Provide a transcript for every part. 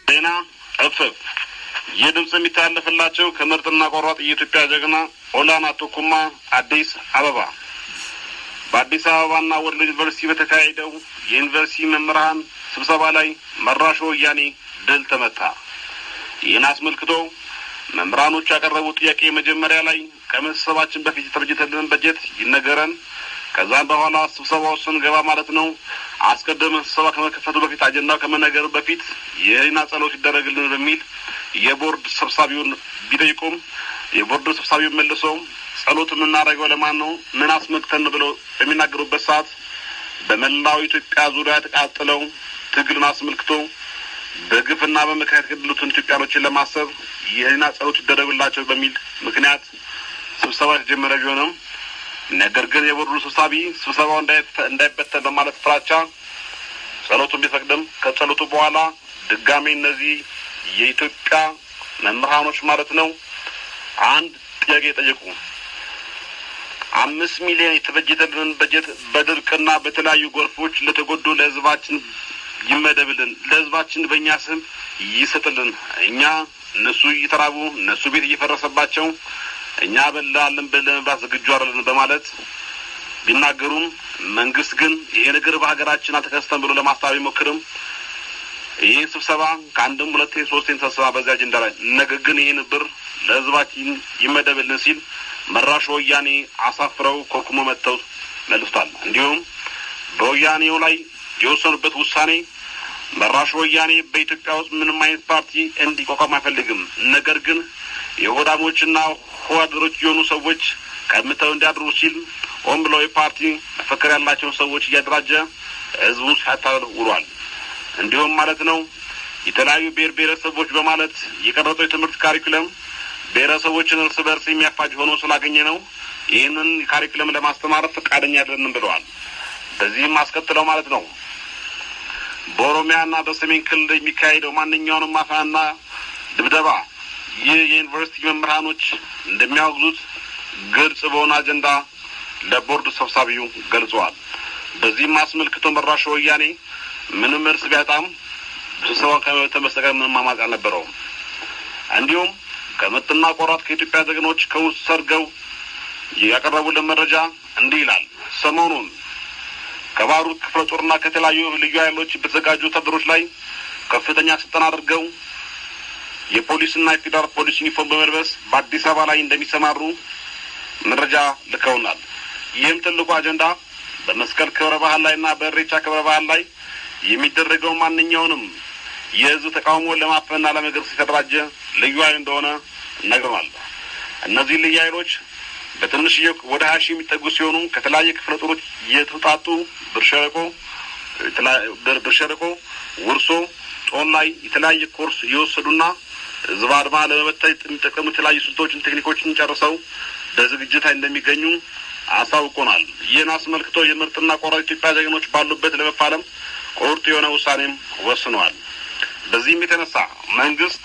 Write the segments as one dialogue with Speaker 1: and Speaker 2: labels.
Speaker 1: ዜና እፍፍ ይህ ድምጽ የሚተላለፍላቸው ከምርጥና ቆራጥ የኢትዮጵያ ጀግና ኦላና ቶኩማ አዲስ አበባ። በአዲስ አበባና ወሎ ዩኒቨርሲቲ በተካሄደው የዩኒቨርሲቲ መምህራን ስብሰባ ላይ መራሹ ወያኔ ድል ተመታ። ይህን አስመልክቶ መምህራኖች ያቀረቡት ጥያቄ መጀመሪያ ላይ ከመሰብሰባችን በፊት የተበጀተልን በጀት ይነገረን፣ ከዛም በኋላ ስብሰባው ስንገባ ማለት ነው አስቀድመን ስብሰባ ከመከፈቱ በፊት አጀንዳው ከመነገሩ በፊት የህሊና ጸሎት ይደረግልን በሚል የቦርድ ሰብሳቢውን ቢጠይቁም የቦርድ ሰብሳቢውን መልሶ ጸሎት የምናደርገው ለማን ነው፣ ምን አስመልክተን ነው ብለው በሚናገሩበት ሰዓት በመላው ኢትዮጵያ ዙሪያ የተቃጠለው ትግልን አስመልክቶ በግፍና በመከራ የተገደሉትን ኢትዮጵያኖችን ለማሰብ የህሊና ጸሎት ይደረግላቸው በሚል ምክንያት ስብሰባ የተጀመረ ቢሆንም ነገር ግን የቦርዱ ሰብሳቢ ስብሰባው እንዳይበተን በማለት ፍራቻ ጸሎቱን ቢፈቅድም ከጸሎቱ በኋላ ድጋሜ እነዚህ የኢትዮጵያ መምህራኖች ማለት ነው አንድ ጥያቄ ጠየቁ። 5 ሚሊዮን የተበጀተልን በጀት በድርቅና በተለያዩ ጎርፎች ለተጎዱ ለህዝባችን ይመደብልን፣ ለህዝባችን በእኛ ስም ይሰጥልን። እኛ እነሱ እየተራቡ እነሱ ቤት እየፈረሰባቸው እኛ በላለን ለመብላት ዝግጁ አይደለን በማለት ቢናገሩም መንግስት ግን ይሄ ነገር በሀገራችን አልተከሰተም ብሎ ለማስተባበል ቢሞክርም ይህ ስብሰባ ከአንድም ሁለቴ ሶስቴም ተሰብሰባ በዚያ አጀንዳ ላይ ነገር ግን ይህን ብር ለህዝባችን ይመደብልን ሲል መራሹ ወያኔ አሳፍረው ኮርኩሞ መጥተው መልሷል። እንዲሁም በወያኔው ላይ የወሰኑበት ውሳኔ መራሹ ወያኔ በኢትዮጵያ ውስጥ ምንም አይነት ፓርቲ እንዲቋቋም አይፈልግም። ነገር ግን የሆዳሞችና ሆዳደሮች የሆኑ ሰዎች ቀምተው እንዲያድሩ ሲል ሆን ብለው የፓርቲ መፈክር ያላቸውን ሰዎች እያደራጀ ህዝቡን ሲያታልል ውሏል። እንዲሁም ማለት ነው የተለያዩ ብሔር ብሔረሰቦች በማለት የቀረጸው የትምህርት ካሪኩለም ብሔረሰቦችን እርስ በርስ የሚያፋጅ ሆኖ ስላገኘ ነው ይህንን ካሪኩለም ለማስተማር ፈቃደኛ አይደለንም ብለዋል። በዚህም አስከትለው ማለት ነው በኦሮሚያና በሰሜን ክልል የሚካሄደው ማንኛውንም አፈናና ድብደባ ይህ የዩኒቨርሲቲ መምህራኖች እንደሚያወግዙት ግልጽ በሆነ አጀንዳ ለቦርድ ሰብሳቢው ገልጸዋል። በዚህም አስመልክቶ መራሹ ወያኔ ምንም እርስ ቢያጣም ስብሰባው ከመበተን በስተቀር ምንም አማራጭ አልነበረውም። እንዲሁም ከምርጥና ቆራጥ ከኢትዮጵያ ጀግኖች ከውስጥ ሰርገው ያቀረቡልን መረጃ እንዲህ ይላል። ሰሞኑን ከባሩድ ክፍለ ጦርና ከተለያዩ ልዩ ኃይሎች በተዘጋጁ ወታደሮች ላይ ከፍተኛ ስልጠና አድርገው የፖሊስና የፌደራል ፖሊስ ዩኒፎርም በመልበስ በአዲስ አበባ ላይ እንደሚሰማሩ መረጃ ልከውናል። ይህም ትልቁ አጀንዳ በመስቀል ክብረ በዓል ላይና በኢሬቻ ክብረ በዓል ላይ የሚደረገው ማንኛውንም የህዝብ ተቃውሞ ለማፈንና ለመገርሰስ የተደራጀ ልዩ ኃይል እንደሆነ ነግረናል። እነዚህ ልዩ ኃይሎች በትንሽዬ ወደ 20 ሺህ የሚጠጉ ሲሆኑ ከተለያየ ክፍለ ጦሮች የተውጣጡ ብርሸለቆ፣ ውርሶ፣ ጦን ላይ የተለያየ ኮርስ የወሰዱና ህዝብ አድማ ለመበተን የሚጠቀሙ የተለያዩ ስልቶችን፣ ቴክኒኮችን ጨርሰው በዝግጅት ላይ እንደሚገኙ አሳውቆናል። ይህን አስመልክቶ የምርጥና ቆራጥ ኢትዮጵያ ጀግኖች ባሉበት ለመፋለም ቁርጥ የሆነ ውሳኔም ወስነዋል። በዚህም የተነሳ መንግስት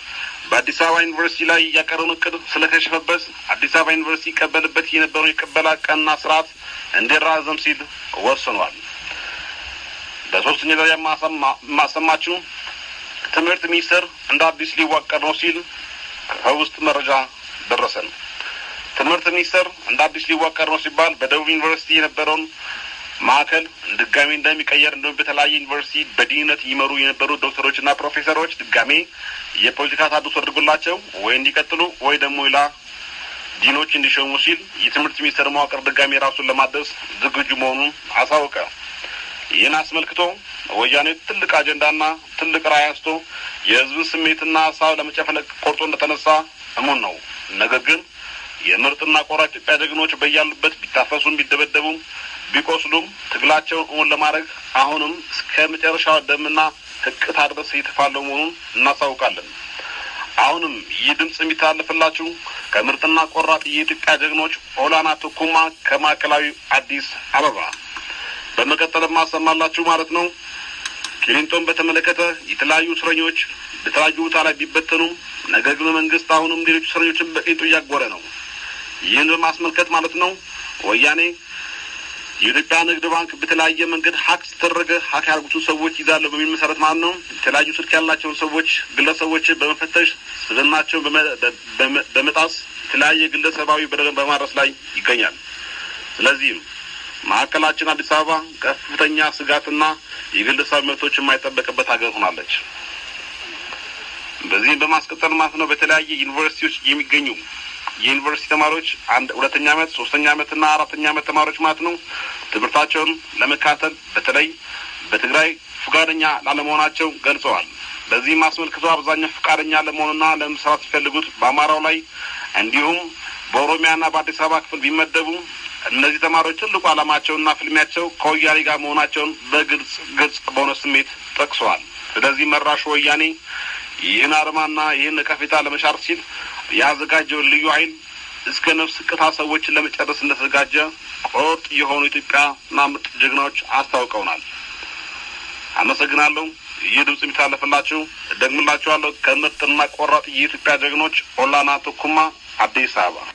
Speaker 1: በአዲስ አበባ ዩኒቨርሲቲ ላይ ያቀረበውን እቅድ ስለከሸፈበት አዲስ አበባ ዩኒቨርሲቲ ይቀበልበት የነበረው የቅበላ ቀንና ስርዓት እንዲራዘም ሲል ወስኗል። በሶስተኛ ደረጃ ማሰማችሁ ትምህርት ሚኒስቴር እንደ አዲስ ሊዋቀር ነው ሲል ከውስጥ መረጃ ደረሰን። ትምህርት ሚኒስቴር እንደ አዲስ ሊዋቀር ነው ሲባል በደቡብ ዩኒቨርሲቲ የነበረውን ማዕከል ድጋሜ እንደሚቀየር እንዲሁም በተለያየ ዩኒቨርሲቲ በዲንነት ይመሩ የነበሩ ዶክተሮችና ፕሮፌሰሮች ድጋሜ የፖለቲካ ታድሶ አድርጎላቸው ወይ እንዲቀጥሉ ወይ ደግሞ ሌላ ዲኖች እንዲሾሙ ሲል የትምህርት ሚኒስቴር መዋቅር ድጋሜ ራሱን ለማደስ ዝግጁ መሆኑን አሳወቀ። ይህን አስመልክቶ ወያኔ ትልቅ አጀንዳና ትልቅ ራዕይ አንስቶ የህዝብን ስሜትና ሀሳብ ለመጨፈለቅ ቆርጦ እንደተነሳ እሙን ነው። ነገር ግን የምርጥና ቆራጥ ኢትዮጵያ ጀግኖች በያሉበት ቢታፈሱም ቢደበደቡም ቢቆስሉም ትግላቸውን እውን ለማድረግ አሁንም እስከ መጨረሻው ደምና ህቅታ ድረስ እየተፋለሙ መሆኑን እናሳውቃለን። አሁንም ይህ ድምጽ የሚተላለፍላችሁ ከምርጥና ቆራጥ የኢትዮጵያ ጀግኖች ኦላና ቶኩማ ከማዕከላዊ አዲስ አበባ። በመቀጠል ማሰማላችሁ ማለት ነው፣ ቂሊንጦን በተመለከተ የተለያዩ እስረኞች በተለያዩ ቦታ ላይ ቢበተኑም ነገር ግን መንግስት አሁንም ሌሎች እስረኞችን በቂሊንጦ እያጎረ ነው። ይህን በማስመልከት ማለት ነው፣ ወያኔ የኢትዮጵያ ንግድ ባንክ በተለያየ መንገድ hack ስተደረገ hack ያደረጉትን ሰዎች ይዛለሁ በሚል መሰረት ማለት ነው፣ የተለያዩ ስልክ ያላቸውን ሰዎች ግለሰቦች በመፈተሽ ስብዕናቸውን በመጣስ የተለያየ ግለሰባዊ በደልን በማድረስ ላይ ይገኛል። ስለዚህም ማዕከላችን አዲስ አበባ ከፍተኛ ስጋትና የግለሰብ መብቶች የማይጠበቅበት ሀገር ሆናለች። በዚህም በማስቀጠል ማለት ነው፣ በተለያየ ዩኒቨርሲቲዎች የሚገኙ የዩኒቨርሲቲ ተማሪዎች አንድ ሁለተኛ ዓመት፣ ሶስተኛ ዓመት እና አራተኛ ዓመት ተማሪዎች ማለት ነው፣ ትምህርታቸውን ለመካተል በተለይ በትግራይ ፈቃደኛ ላለመሆናቸው ገልጸዋል። በዚህም አስመልክቶ አብዛኛው ፈቃደኛ ለመሆንና ለመስራት ሲፈልጉት በአማራው ላይ እንዲሁም በኦሮሚያና በአዲስ አበባ ክፍል ቢመደቡ እነዚህ ተማሪዎች ትልቁ ዓላማቸውና ፍልሚያቸው ከወያኔ ጋር መሆናቸውን በግልጽ ግልጽ በሆነ ስሜት ጠቅሰዋል። ስለዚህ መራሹ ወያኔ ይህን አርማና ይህን ነቀፌታ ለመሻር ሲል ያዘጋጀውን ልዩ ኃይል እስከ ነፍስ ቅታ ሰዎችን ለመጨረስ እንደተዘጋጀ ቆርጥ የሆኑ ኢትዮጵያና ምርጥ ጀግናዎች አስታውቀውናል። አመሰግናለሁ። ይህ ድምጽ የሚተላለፍላችሁ እደግምላችኋለሁ፣ ከምርጥና ቆራጥ የኢትዮጵያ ጀግኖች ኦላና ቶኩማ አዲስ አበባ።